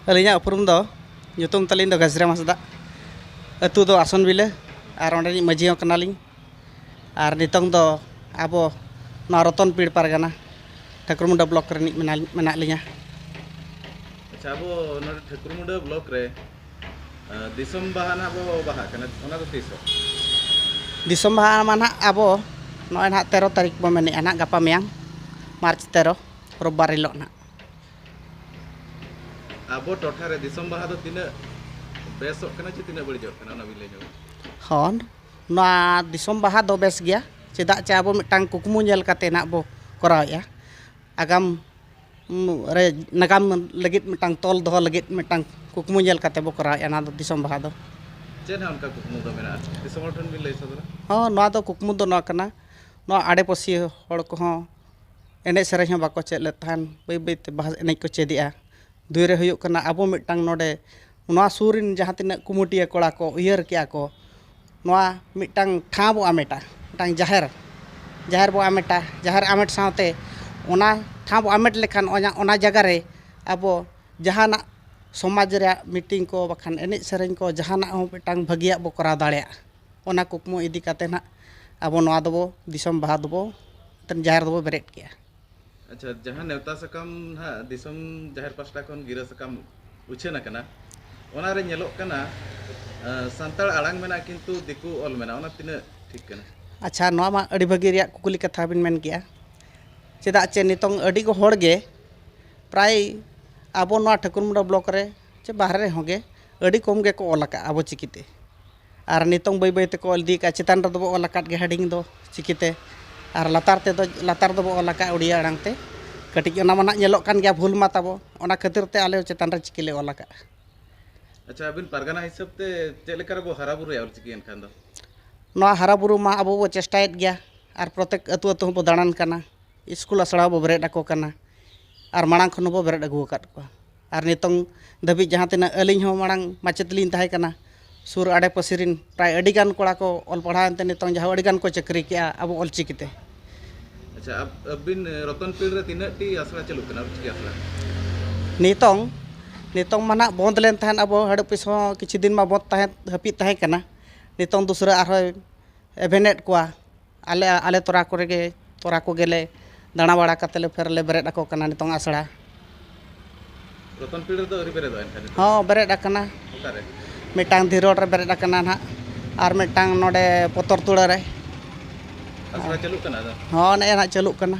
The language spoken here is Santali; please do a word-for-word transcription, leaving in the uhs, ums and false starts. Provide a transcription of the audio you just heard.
ᱟᱹᱞᱤᱧᱟᱜ ᱩᱯᱨᱩᱢ ᱫᱚ, ᱧᱩᱛᱩᱢ ᱛᱟᱹᱞᱤᱧ ᱫᱚ ᱜᱟᱡᱽᱨᱟᱢ ᱦᱟᱸᱥᱫᱟ, ᱟᱹᱛᱩ ᱫᱚ ᱟᱥᱚᱱ ᱵᱤᱞᱟᱹ ᱟᱨ ᱚᱸᱰᱮᱱᱤᱡ ᱢᱟᱹᱡᱷᱤ ᱦᱚᱸ ᱠᱟᱱᱟᱞᱤᱧ᱾ ᱟᱨ ᱱᱤᱛᱚᱝ ᱫᱚ ᱟᱵᱚ ᱱᱚᱣᱟ ᱨᱚᱛᱚᱱᱯᱤᱲ ᱯᱟᱨᱜᱟᱱᱟ ᱴᱷᱟᱹᱠᱩᱨᱢᱩᱸᱰᱟ ᱵᱞᱚᱠ ᱨᱤᱱᱤᱡ ᱢᱮᱱᱟᱜ, ᱢᱮᱱᱟᱜ ᱞᱤᱧᱟ᱾ ᱟᱪᱪᱷᱟ, ᱟᱵᱚ ᱱᱚᱰᱮ ᱴᱷᱟᱹᱠᱩᱨᱢᱩᱸᱰᱟ ᱵᱞᱚᱠ ᱨᱮ, ᱟᱸ, ᱫᱤᱥᱚᱢ ᱵᱟᱦᱟ ᱱᱟᱦᱟᱜ ᱵᱚ ᱵᱟᱦᱟᱜ ᱠᱟᱱᱟ, ᱚᱱᱟ ᱫᱚ ᱛᱤᱥᱚᱜ? ᱫᱤᱥᱚᱢ ᱵᱟᱦᱟ ᱢᱟ ᱱᱟᱦᱟᱜ ᱟᱵᱚ ᱱᱚᱜᱼᱚᱭ ᱱᱟᱦᱟᱜ ᱛᱮᱨᱚ ᱛᱟᱹᱨᱤᱠᱷ ᱵᱚ ᱢᱮᱱᱮᱫᱼᱟ ᱱᱟᱦᱟᱜ, ᱜᱟᱯᱟ ᱢᱮᱭᱟᱝ ᱢᱟᱨᱪ ᱛᱮᱨᱚ, ᱨᱳᱵᱵᱟᱨ ᱦᱤᱞᱳᱜ ᱱᱟᱦᱟᱜ᱾ ᱟᱵᱚ ᱴᱚᱴᱷᱟ ᱨᱮ ᱫᱤᱥᱚᱢ ᱵᱟᱦᱟ ᱫᱚ ᱛᱤᱱᱟᱹᱜ ᱵᱮᱥᱚᱜ ᱠᱟᱱᱟ ᱪᱮ ᱛᱤᱱᱟᱹᱜ ᱵᱟᱹᱲᱤᱡᱚᱜ ᱠᱟᱱᱟ, ᱚᱱᱟ ᱵᱤᱱ ᱞᱟᱹᱭ ᱧᱚᱜᱟ? ᱦᱚᱸ, ᱱᱚᱣᱟ ᱫᱤᱥᱚᱢ ᱵᱟᱦᱟ ᱫᱚ ᱵᱮᱥ ᱜᱮᱭᱟ, ᱪᱮᱫᱟᱜ ᱪᱮ ᱟᱵᱚ ᱢᱤᱫᱴᱟᱝ ᱠᱩᱠᱢᱩ ᱧᱮᱞ ᱠᱟᱛᱮ ᱱᱟᱜ ᱵᱚ ᱠᱚᱨᱟᱣᱮᱫᱼᱟ᱾ ᱟᱜᱟᱢ, ᱩᱢ, ᱨᱮ ᱱᱟᱜᱟᱢ ᱞᱟᱹᱜᱤᱫ ᱢᱤᱫᱴᱟᱝ ᱛᱚᱞ ᱫᱚᱦᱚ ᱞᱟᱹᱜᱤᱫ ᱢᱤᱫᱴᱟᱝ ᱠᱩᱠᱢᱩ ᱧᱮᱞ ᱠᱟᱛᱮ ᱵᱚ ᱠᱚᱨᱟᱣᱮᱫᱼᱟ ᱱᱚᱣᱟ ᱫᱚ ᱫᱤᱥᱚᱢ ᱵᱟᱦᱟ ᱫᱚ᱾ ᱪᱮᱫ ᱦᱟᱸᱜ ᱚᱱᱠᱟ ᱠᱩᱠᱢᱩ ᱫᱚ ᱢᱮᱱᱟᱜᱼᱟ? ᱫᱤᱥᱚᱢ ᱦᱚᱲ ᱴᱷᱮᱱ ᱵᱤᱱ ᱞᱟᱹᱭ ᱥᱚᱫᱚᱨᱟ᱾ ᱦᱚᱸ, ᱱᱚᱣᱟ ᱫᱚ ᱠᱩᱠᱢᱩ ᱫᱚ ᱱᱚᱣᱟ ᱠᱟᱱᱟ, ᱱᱚᱣᱟ ᱟᱰᱮᱯᱟᱹᱥᱤ ᱦᱚᱲ ᱠᱚᱦᱚᱸ ᱮᱱᱮᱡ ᱥᱮᱨᱮᱧ ᱦᱚᱸ ᱵᱟᱠᱚ ᱪᱮᱫ ᱞᱮᱫ ᱛᱟᱦᱮᱱ, ᱵᱟᱹᱭ ᱵᱟᱹᱭᱛᱮ ᱵᱟᱦᱟ ᱮᱱᱮᱡ ᱠᱚ ᱪᱮᱫᱮᱜᱼᱟ᱾ ᱫᱩᱭ ᱨᱮ ᱦᱩᱭᱩᱜ ᱠᱟᱱᱟ, ᱟᱵᱚ ᱢᱤᱫᱴᱟᱝ ᱱᱚᱰᱮ ᱱᱚᱣᱟ ᱥᱩᱨ ᱨᱮᱱ ᱡᱟᱦᱟᱸ ᱛᱤᱱᱟᱹᱜ ᱠᱩᱢᱩᱴᱤᱭᱟᱹ ᱠᱚᱲᱟ ᱠᱚ ᱩᱭᱦᱟᱹᱨ ᱠᱮᱜᱼᱟ ᱠᱚ, ᱱᱚᱣᱟ ᱢᱤᱫᱴᱟᱝ ᱴᱷᱟᱶ ᱵᱚ ᱟᱢᱮᱴᱟ, ᱢᱤᱫᱴᱟᱝ ᱡᱟᱦᱮᱨ, ᱡᱟᱦᱮᱨ ᱵᱚ ᱟᱢᱮᱴᱟ᱾ ᱡᱟᱦᱮᱨ ᱟᱢᱮᱴ ᱥᱟᱶᱛᱮ ᱚᱱᱟ ᱴᱷᱟᱶ ᱵᱚ ᱟᱢᱮᱴ ᱞᱮᱠᱷᱟᱱ ᱚᱱᱟ, ᱚᱱᱟ ᱡᱟᱭᱜᱟ ᱨᱮ ᱟᱵᱚ ᱡᱟᱦᱟᱱᱟᱜ ᱥᱚᱢᱟᱡᱽ ᱨᱮᱭᱟᱜ ᱢᱤᱴᱤᱝ ᱠᱚ ᱵᱟᱠᱷᱟᱱ ᱮᱱᱮᱡ ᱥᱮᱨᱮᱧ ᱠᱚ ᱡᱟᱦᱟᱱᱟᱜ ᱦᱚᱸ ᱢᱤᱫᱴᱟᱝ ᱵᱷᱟᱹᱜᱤᱭᱟᱜ ᱵᱚ ᱠᱚᱨᱟᱣ ᱫᱟᱲᱮᱭᱟᱜᱼᱟ᱾ ᱚᱱᱟ ᱠᱩᱠᱢᱩ ᱤᱫᱤ ᱠᱟᱛᱮ ᱱᱟᱦᱟᱜ ᱟᱵᱚ ᱱᱚᱣᱟ ᱫᱚᱵᱚ, ᱫᱤᱥᱚᱢ ᱵᱟᱦᱟ ᱫᱚᱵᱚ, ᱡᱟᱦᱮᱨ ᱫᱚᱵᱚ ᱵᱮᱨᱮᱫ ᱠᱮᱜᱼᱟ᱾ ᱟᱪᱪᱷᱟ, ᱡᱟᱦᱟᱸ ᱱᱮᱣᱛᱟ ᱥᱟᱠᱟᱢ ᱱᱟᱦᱟᱜ ᱫᱤᱥᱚᱢ ᱡᱟᱦᱮᱨ ᱯᱟᱥᱴᱟ ᱠᱷᱚᱱ ᱜᱤᱨᱟᱹ ᱥᱟᱠᱟᱢ ᱩᱪᱷᱟᱹᱱ ᱟᱠᱟᱱᱟ, ᱚᱱᱟ ᱨᱮ ᱧᱮᱞᱚᱜ ᱠᱟᱱᱟ, ᱟᱸ, ᱥᱟᱱᱛᱟᱲ ᱟᱲᱟᱝ ᱢᱮᱱᱟᱜᱼᱟ, ᱠᱤᱱᱛᱩ ᱫᱤᱠᱩ ᱚᱞ ᱢᱮᱱᱟᱜᱼᱟ, ᱚᱱᱟ ᱛᱤᱱᱟᱹᱜ ᱴᱷᱤᱠ ᱠᱟᱱᱟ? ᱟᱪᱪᱷᱟ, ᱱᱚᱣᱟ ᱢᱟ ᱟᱹᱰᱤ ᱵᱷᱟᱹᱜᱤ ᱨᱮᱭᱟᱜ ᱠᱩᱠᱞᱤ ᱠᱟᱛᱷᱟ ᱵᱤᱱ ᱢᱮᱱ ᱠᱮᱜᱼᱟ᱾ ᱪᱮᱫᱟᱜ ᱪᱮ ᱱᱤᱛᱚᱝ ᱟᱹᱰᱤ ᱜᱚ ᱦᱚᱲ ᱜᱮ ᱯᱨᱟᱭ ᱟᱵᱚ ᱱᱚᱣᱟ ᱴᱷᱟᱹᱠᱩᱨᱢᱩᱸᱰᱟ ᱵᱞᱚᱠ ᱨᱮ ᱪᱮ ᱵᱟᱦᱨᱮ ᱨᱮᱦᱚᱸ ᱜᱮ ᱟᱹᱰᱤ ᱠᱚᱢ ᱜᱮᱠᱚ ᱚᱞ ᱟᱠᱟᱫᱼᱟ ᱟᱵᱚ ᱪᱤᱠᱤᱛᱮ᱾ ᱟᱨ ᱱᱤᱛᱚᱝ ᱵᱟᱹᱭ ᱵᱟᱹᱭ ᱛᱮᱠᱚ ᱚᱞ ᱤᱫᱤᱭᱮᱫ ᱠᱟᱜᱼᱟ, ᱪᱮᱛᱟᱱ ᱨᱮᱫᱚ ᱵᱚ ᱚᱞ ᱟᱠᱟᱫ ᱜᱮ ᱦᱟᱹᱰᱤᱧ ᱫᱚ ᱪᱤᱠᱤᱛᱮ, ᱟᱨ ᱞᱟᱛᱟᱨ ᱛᱮᱫᱚ, ᱞᱟᱛᱟᱨ ᱫᱚᱵᱚ ᱚᱞ ᱟᱠᱟᱫ ᱩᱲᱤᱭᱟ ᱟᱲᱟᱝ ᱛᱮ᱾ ᱠᱟᱹᱴᱤᱡ ᱚᱱᱟ ᱢᱟ ᱱᱟᱜ ᱧᱮᱞᱚᱜ ᱠᱟᱱ ᱜᱮᱭᱟ, ᱵᱷᱩᱞ ᱢᱟ ᱛᱟᱵᱚ, ᱚᱱᱟ ᱠᱷᱟᱹᱛᱤᱨ ᱛᱮ ᱟᱞᱮ ᱦᱚᱸ ᱪᱮᱛᱟᱱ ᱨᱮ ᱪᱤᱠᱤ ᱞᱮ ᱚᱞ ᱟᱠᱟᱫᱼᱟ᱾ ᱟᱪᱪᱷᱟ, ᱟᱹᱵᱤᱱ ᱯᱟᱨᱜᱟᱱᱟ ᱦᱤᱥᱟᱹᱵ ᱛᱮ ᱪᱮᱫ ᱞᱮᱠᱟ ᱨᱮᱵᱚ ᱦᱟᱨᱟ ᱵᱩᱨᱩᱭᱟ ᱚᱞᱪᱤᱠᱤ ᱮᱱᱠᱷᱟᱱ ᱫᱚ? ᱱᱚᱣᱟ ᱦᱟᱨᱟ ᱵᱩᱨᱩ ᱢᱟ ᱟᱵᱚ ᱵᱚ ᱪᱮᱥᱴᱟᱭᱮᱫ ᱜᱮᱭᱟ, ᱟᱨ ᱯᱨᱚᱛᱮᱠ ᱟᱹᱛᱩ ᱟᱹᱛᱩ ᱦᱚᱸᱵᱚ ᱫᱟᱬᱟᱱ ᱠᱟᱱᱟ, ᱤᱥᱠᱩᱞ ᱟᱥᱲᱟ ᱵᱚ ᱵᱮᱨᱮᱫ ᱟᱠᱚ ᱠᱟᱱᱟ, ᱟᱨ ᱢᱟᱲᱟᱝ ᱠᱷᱚᱱ ᱦᱚᱸᱵᱚ ᱵᱮᱨᱮᱫ ᱟᱹᱜᱩ ᱟᱠᱟᱫ ᱠᱚᱣᱟ᱾ ᱟᱨ ᱱᱤᱛᱚᱝ ᱫᱷᱟᱹᱵᱤᱡ ᱡᱟᱦᱟᱸ ᱛᱤᱱᱟᱹᱜ ᱟᱹᱞᱤᱧ ᱦᱚᱸ ᱢᱟᱲᱟᱝ ᱢᱟᱪᱮᱫ ᱞᱤᱧ ᱛᱟᱦᱮᱸ ᱠᱟᱱᱟ, ᱥᱩᱨ ᱟᱰᱮ ᱯᱟᱥᱮ ᱨᱮᱱ ᱯᱨᱟᱭ ᱟᱹᱰᱤ ᱜᱟᱱ ᱠᱚᱲᱟ ᱠᱚ ᱚᱞ ᱯᱟᱲᱦᱟᱣ ᱮᱱᱛᱮ ᱱᱤᱛᱚᱝ ᱡᱟᱦᱟᱸ ᱟᱹᱰᱤ ᱜᱟᱱ ᱠᱚ ᱪᱟᱹᱠᱨᱤ ᱠᱮᱜᱼᱟ ᱟᱵᱚ ᱚᱞᱪᱤᱠᱤ ᱛᱮ᱾ ᱟᱪᱪᱷᱟ, ᱟᱵ-, ᱟᱹᱵᱤᱱ, ᱮ, ᱨᱚᱛᱚᱱᱯᱤᱲ ᱨᱮ ᱛᱤᱱᱟᱹᱜ ᱴᱤ ᱟᱥᱲᱟ ᱪᱟᱹᱞᱩᱜ ᱠᱟᱱᱟ ᱚᱞᱪᱤᱠᱤ ᱟᱥᱲᱟ? ᱱᱤᱛᱚᱝ ᱱᱤᱛᱚᱝ ᱢᱟ ᱱᱟᱜ ᱵᱚᱱᱫ ᱞᱮᱱ ᱛᱟᱦᱮᱸᱫ, ᱟᱵᱚ ᱦᱟᱹᱲᱩ ᱯᱤᱥ ᱦᱚᱸ ᱠᱤᱪᱷᱩ ᱫᱤᱱ ᱢᱟ ᱵᱚᱱᱫ ᱛᱟᱦᱮᱸᱫ, ᱦᱟᱹᱯᱤᱫ ᱛᱟᱦᱮᱸ ᱠᱟᱱᱟ᱾ ᱱᱤᱛᱚᱝ ᱫᱚᱥᱨᱟ ᱟᱨᱦᱚᱸᱭ ᱮᱵᱷᱮᱱᱮᱫ ᱠᱚᱣᱟ᱾ ᱟᱞᱮ, ᱟᱞᱮ ᱛᱚᱨᱟ ᱠᱚᱨᱮ ᱜᱮ, ᱛᱚᱨᱟ ᱠᱚᱜᱮ ᱞᱮ ᱫᱟᱬᱟ ᱵᱟᱲᱟ ᱠᱟᱛᱮ ᱞᱮ ᱯᱷᱮᱨ ᱞᱮ ᱵᱮᱨᱮᱫ ᱟᱠᱚ ᱠᱟᱱᱟ ᱱᱤᱛᱚᱝ ᱟᱥᱲᱟ᱾ ᱨᱚᱛᱚᱱᱯᱤᱲ ᱨᱮᱫᱚ ᱟᱹᱣᱨᱤ ᱵᱮᱨᱮᱫᱚᱜᱼᱟ ᱮᱱᱠᱷᱟᱱ ᱱᱤᱛᱚᱜ? ᱦᱚᱸ, ᱵᱮᱨᱮᱫ ᱟᱠᱟᱱᱟ᱾ ᱚᱠᱟᱨᱮ? ᱢᱤᱫᱴᱟᱝ ᱫᱷᱤᱨᱳᱰ ᱨᱮ ᱵᱮᱨᱮᱫ ᱟᱠᱟᱱᱟ ᱱᱟᱦᱟᱜ, ᱟᱨ ᱢᱤᱫᱴᱟᱝ ᱱᱚᱰᱮ ᱯᱚᱛᱚᱨ ᱛᱩᱲᱟᱹ ᱨᱮ᱾ ᱟᱥᱲᱟ ᱪᱟᱹᱞᱩᱜ ᱠᱟᱱᱟ ᱟᱫᱚ? ᱦᱚᱸ, ᱱᱮᱜᱼᱮ ᱱᱟᱦᱟᱜ ᱪᱟᱹᱞᱩᱜ ᱠᱟᱱᱟ᱾